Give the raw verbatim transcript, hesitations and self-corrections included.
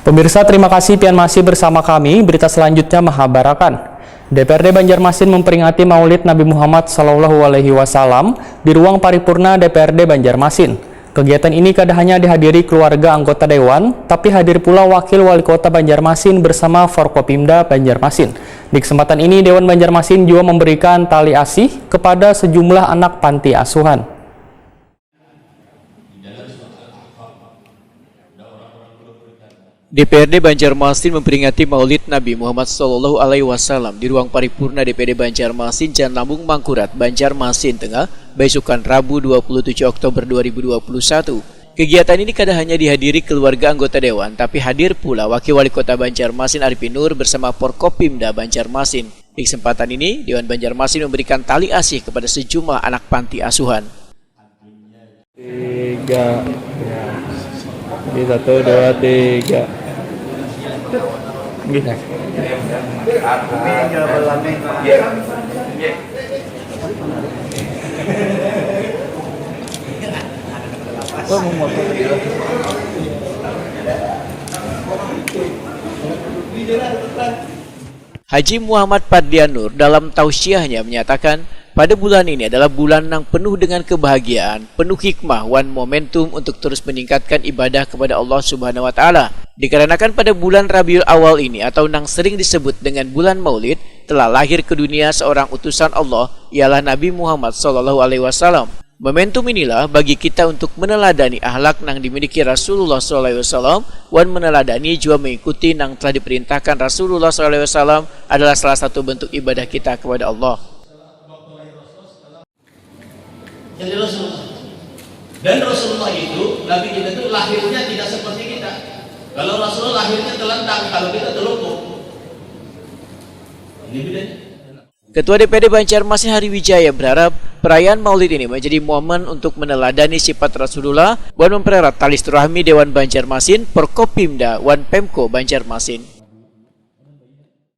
Pemirsa, terima kasih pian masih bersama kami. Berita selanjutnya menghabarakan. D P R D Banjarmasin memperingati Maulid Nabi Muhammad Sallallahu Alaihi Wasallam di ruang paripurna D P R D Banjarmasin. Kegiatan ini kada hanya dihadiri keluarga anggota dewan, tapi hadir pula Wakil Wali Kota Banjarmasin bersama Forkopimda Banjarmasin. Di kesempatan ini, Dewan Banjarmasin juga memberikan tali asih kepada sejumlah anak panti asuhan. D P R D Banjarmasin memperingati Maulid Nabi Muhammad Sallallahu Alaihi Wasallam di ruang paripurna D P R D Banjarmasin, Jalan Lambung Mangkurat, Banjarmasin Tengah, baisukan Rabu dua puluh tujuh Oktober dua ribu dua puluh satu. Kegiatan ini kada hanya dihadiri keluarga anggota dewan, tapi hadir pula Wakil Wali Kota Banjarmasin Arifin Nur bersama Forkopimda Banjarmasin. Di kesempatan ini, Dewan Banjarmasin memberikan tali asih kepada sejumlah anak panti asuhan. Tiga. Oke, satu, dua, tiga. Nggih. Haji Muhammad Pardianur dalam tausiahnya menyatakan, pada bulan ini adalah bulan yang penuh dengan kebahagiaan, penuh hikmah wan momentum untuk terus meningkatkan ibadah kepada Allah Subhanahu wa Ta'ala. Dikarenakan pada bulan Rabiul Awal ini atau nang sering disebut dengan bulan Maulid, telah lahir ke dunia seorang utusan Allah, ialah Nabi Muhammad Sallallahu Alaihi Wasallam. Momentum inilah bagi kita untuk meneladani ahlak nang dimiliki Rasulullah Sallallahu Alaihi Wasallam wan meneladani jua mengikuti nang telah diperintahkan Rasulullah Sallallahu Alaihi Wasallam adalah salah satu bentuk ibadah kita kepada Allah. Jadi Rasulullah dan Rasulullah itu Nabi kita itu lahirnya tidak seperti kita. Kalau Rasulullah lahirnya telentang, kalau kita telungkup. Ini bedanya. Ketua D P D Banjarmasin Hari Wijaya berharap perayaan Maulid ini menjadi momen untuk meneladani sifat Rasulullah wan mempererat tali silaturahmi Dewan Banjarmasin, Forkopimda, wan Pemko Banjarmasin.